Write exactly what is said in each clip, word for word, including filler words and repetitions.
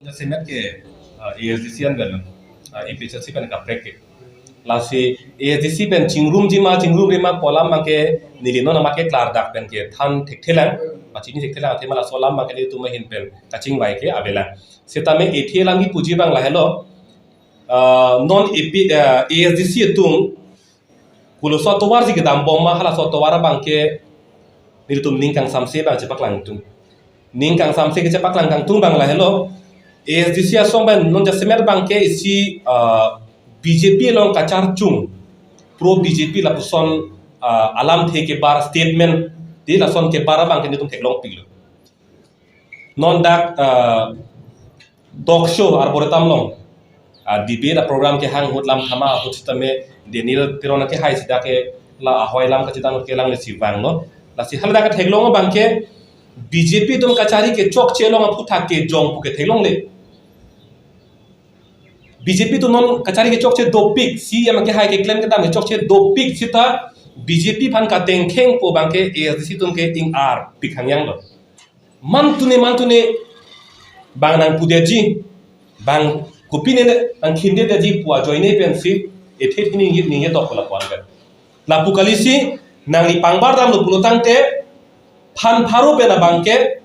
Jasemet ke, ah, A S D C an pen, ah, A P H L C pen kaprek ke. Lasi A S D C pen chingrumji ma, chingrumri ma pu alam abangke neli non amat ke klardak pen kethan thekthelang, pachini thekthelang, athema laso alam abangke nelitum ahin pen kachingvai ke avelang. Setame ethe alam kipuji abang lahelo, ah, non A P, ah, A S D C atum koloso atovarji kedambom ma, halaso atovar abangke nelitum ning kangsamse abang chepaklangdun. Ning kangsamse kechepaklang kangtung abang lahelo. A S D C asong pen non jasemet abangke isi, ah, B J P along kacharchung, pro B J P lapuson, ah, alamthe kebar statement di lason kebar abangke nelitum theklongpiklo. Non dak, ah, talk show arboretum along, ah, debate a-program kehang ahut lam thama ahut sitame Daniel Teron akehai sida ke la ahoi alam kachedang ahut ke langlesi vanglo. Lasi haladak ketheklong abangke B J P atum kachari kechokche along aphuthak kejong pu ketheklongle. B J P atum non kachari kechokche dopik, C E M akehai keklem kedam kechokche dopik sita B J P aphan katengkheng pu abangke A S D C atum ke ing-arpik hangyanglo. Mantune, mantune, bang nangpudetji, bang kopine nangkhindedetji pu ajoine pensi ethe ningje, ningje tok lapu-an pen. Lapu kalisi nangli pangbar damlo pulo tangte, phan pharo pen abangke,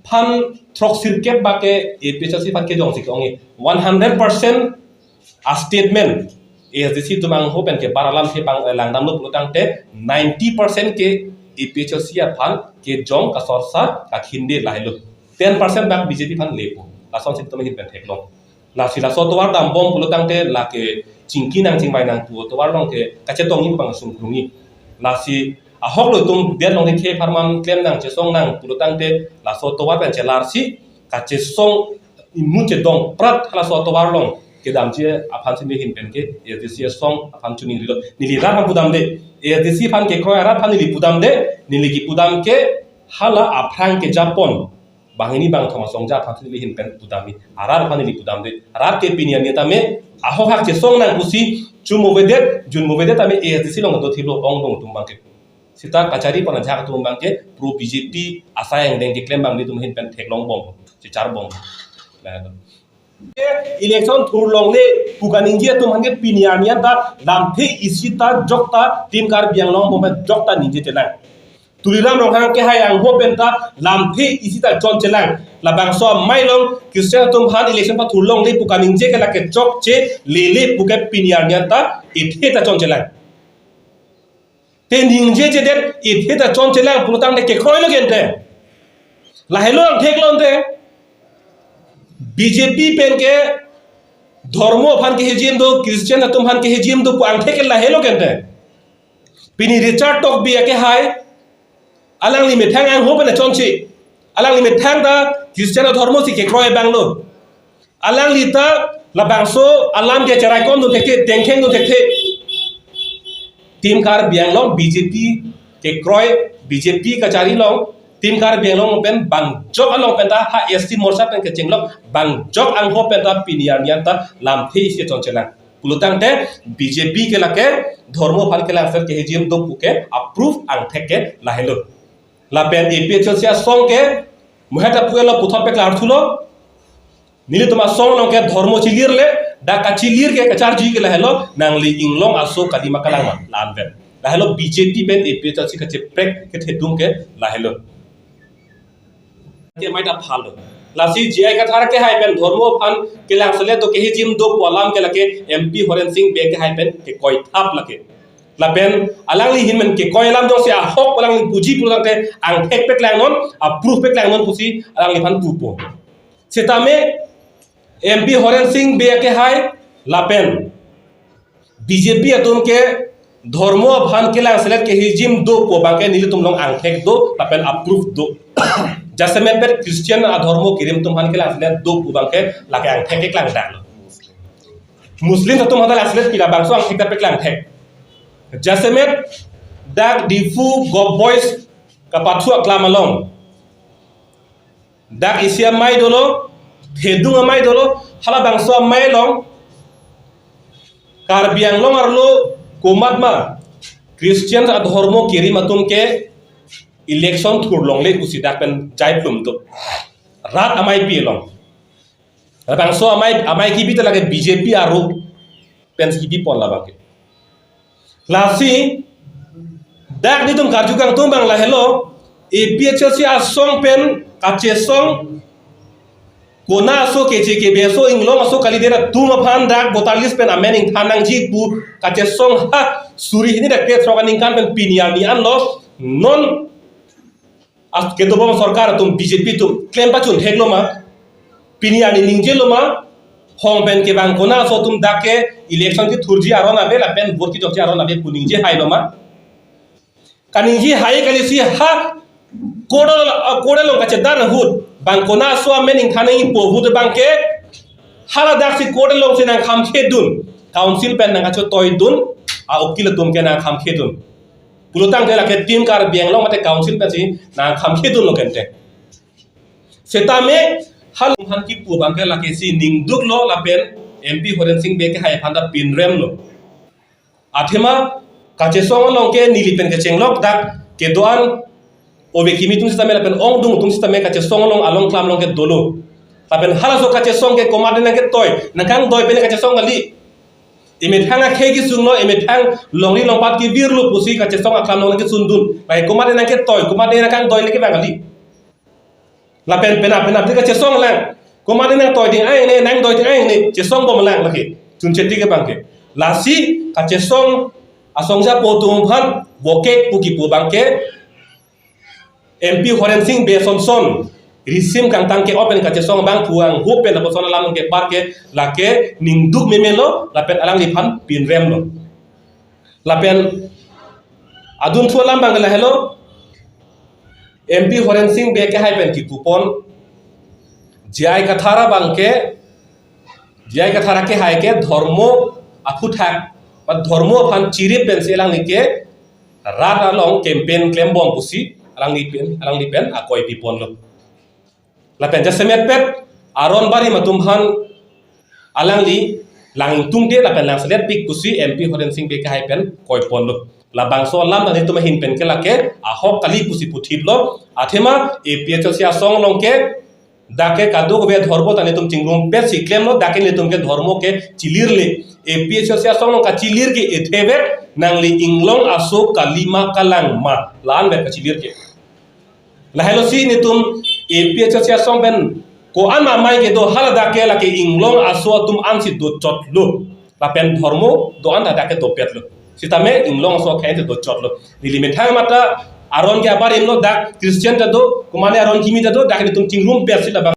phan throksirkep abangke A P H L C aphan kejongsi ke-ong-e. One hundred percent a-statement A S D C atum angho pen kebar alamthe pang, eh, langdamlo pulo tangte ninety percent ke A P H L C aphan kejong kasorsa kakhinde lahelo. Ten percent bak B J P aphan lepo. Lasonsi nelitum ahin pen theklong. Lasi laso atovar dambom pulo tangte lake chingki nang chingvai nang pu atovar along ke kachetongji abang sungkrungji. Lasi ahok lo itum det along dikhe pharman klem nang chesong nang pulo tangte laso atovar pen chelarsi kachesong imun chedong prat halaso atovar along kedamji aphansi neli ahin pen ke A S D C asong aphan chuning rilo. Neli rat aphan pudamde, A S D C aphan kekroi arat aphan neli pudamde, neli kipudam ke hala aphrang kejapon banghini bangthom asongja aphansi neli ahin pen pudamji. Arat aphan neli pudamde, arat ke pini arni tame ahok hak chesong nang pusi chumuvedet, junmuvedet tame A S D C along dothilo ongdung atum abangke. Sita kachari pon ajahak atum abangke pro B J P asai angdeng keklem abang nelitum ahin pen theklongbom, checharbom. Nah, election thurlongle pu kaningje atum abangke pini arni anta lamthe isi ta jokta Team Karbi Anglong bom jokta ningjechelang. Tuliram Ronghang akehai angho pen ta lamthe isi ta chonchelang. Labangso amei along Christian atum aphan election pathurlongle pu kaningje ke lake chokche lele pu ke pini arni anta ethe ta chonchelang. Te ningjechedet ethe ta chonchelang pulo tangte kekroilo ke ante. Lahelo angthek lo ante. B J P pen ke dhormo aphan kehejim do, Christian atum aphan kehejim do pu angthek ke lahelo ke ante. Pini Richard Tokbi akehai, alangli methang angho pen chonche. Alangli methang ta Christian adhormo si kekroi abang lo. Alangli ta labangso alam ke cherai kondun thekthe, tengkhengdun thekthe. Team Karbi Anglong B J P kekroi, B J P kachari along, Team Karbi Anglong pen bang jok along pen ta ha S T Morcha pen kechenglok bang jok angho pen ta pini arni anta lamthe isi chonchelang. Pulo tangte B J P ke lake dhormo aphan kelangselet kehejim do pu ke a-proof angthek ke lahelo. Lapen A P H L C asong ke muhet apuelo puthot peklar thulo. Nelitum asong along ke dhormo chilirle, dak kachilir ke kacharji ke lahelo, nangli inglong aso kalima kalang ma, la-an pen. Lahelo B J P pen A P H L C kacheprek kethedung ke lahelo. Ke mai ta phalo. Lasi J I Kathar akehai pen dhormo aphan kelangselet do kehejim do pu alam ke lake M P Horen Sing Bey akehai pen kekoithap lake. Lapen alangli ahin pen kekoi alam jongsi ahok alangli puji pulo tangte angthek peklangnon, a-proof peklangnon pusi alangliphan pupo. Setame M P Horen Sing Bey akehai lapen B J P atum ke dhormo aphan kelangselet kehejim do pu abangke nelitum along angthek do lapen a-proof do. Jasemet pen Christian adhormo kerim atum aphan kelangselet do pu abangke lake angthek keklangdaklo. Muslim atum aphan ta langselet pi, labangso angthek ta peklang thek. Jasemet dak Diphu Govt Boys kapathu aklam along dak isi amei dolo, thedung amei dolo, halabangso amei along Karbi Anglong arlo komat ma Christian adhormo kerim atum ke election thurlongle pusi dak pen jaiplum do. Rat ameipi along. Labangso amei, amei kibi ta lake B J P aru pen kibi pon labang ke. Lasi dak netum karju kangtung abang lahelo, A P H L C asong pen kachesong, kona aso keche kebe aso, inglong aso kalidet atum aphan dak voter list pen amen ingthan nangji pu kachesong ha suri hini dak kre throk aningkan pen pini arni anlo non as ketobom sorkar atum B J P atum klem pachun theklo ma? Pini arni ningjelo ma? Hong pen kevang kona aso atum dak ke election kethurji aron ave lapen vote kechokji aron ave pu ningje hailo ma? Kaningje hai kali si ha court, court along kachedar ahut bang kona aso amen ingthan nangpo ahut abang ke hala dak si court along si nangkhamkhedun, council pen nangkachotoidun, a-ukil atum ke nangkhamkhedun. Pulotangte lake Team Karbi Anglong mate council pensi nangkhamkhedunlo kente. Setame hal han kipu abang ke lake si ningduklo lapen M P Horen Sing Bey ke hai aphan ta pinremlo. Athema kachesong along ke neli pen kechenglok dak kedo-an ove kimi atum sitame lapen ongdung atum sitame kachesong along along klam along ke dolo. Lapen halaso kachesong ke komat nangketoi, nangkangdoi pen kachesong kali. Emethang akhei kesunglo, emethang longri longpat kevirlo pusi kachesong aklam along kesundun. Pai komat nangketoi, komat nangkangdoi le kevang kali. Lapen penap penap di kachesong lang. Komat nangtoi ding ai ne, nangdoi ding ai ne, chesong bom lang lake. Chunche tik abang ke. Lasi kachesong asong japo atum aphan vokek pu kipu abang ke M P Horen Sing Bey sonson risim kangtang ke open kachesong abang puang hupen lapuson alam kepar ke lake ningduk memelo lapen alangliphan pinremlo. Lapen adunthu alam abang lahelo, M P Horen Sing Bey ke hai pen kipupon, J I Kathar abang ke, J I Kathar ke hai ke dhormo aphuthak, ba dhormo aphan chirip pensi alangli ke rat along campaign klembom pusi alangli pen, alangli pen akoi piponlo. Lapen jasemet pet aron barim atum aphan alangli lang ingtungte lapen lang selet pik pusi M P Horen Sing Bey ke hai pen koiponlo. Labangso alam ta netum ahin pen ke lake ahok kali pusi puthiplo. Athema A P H L C asong along ke dak ke kadokave dhormo ta netum chingrum petsi klemlo, dak ke netum ke dhormo ke chilirle. A P H L C asong along kachilir ke ethevek nangli inglong aso kalima kalang ma, la-an vet kachilir ke. Lahelo si netum A P H L C asong pen ko-an amei kedo, haladak ke lake inglong aso atum ansi dochotlo. Lapen dhormo do-an ta dak ke dopetlo. Sitame inglong aso akhei ansi dochotlo. Neli methang mata aron ke abarimlo, dak Christian ta do, komatne aron kimi ta do, dak netum chingrum petsi labang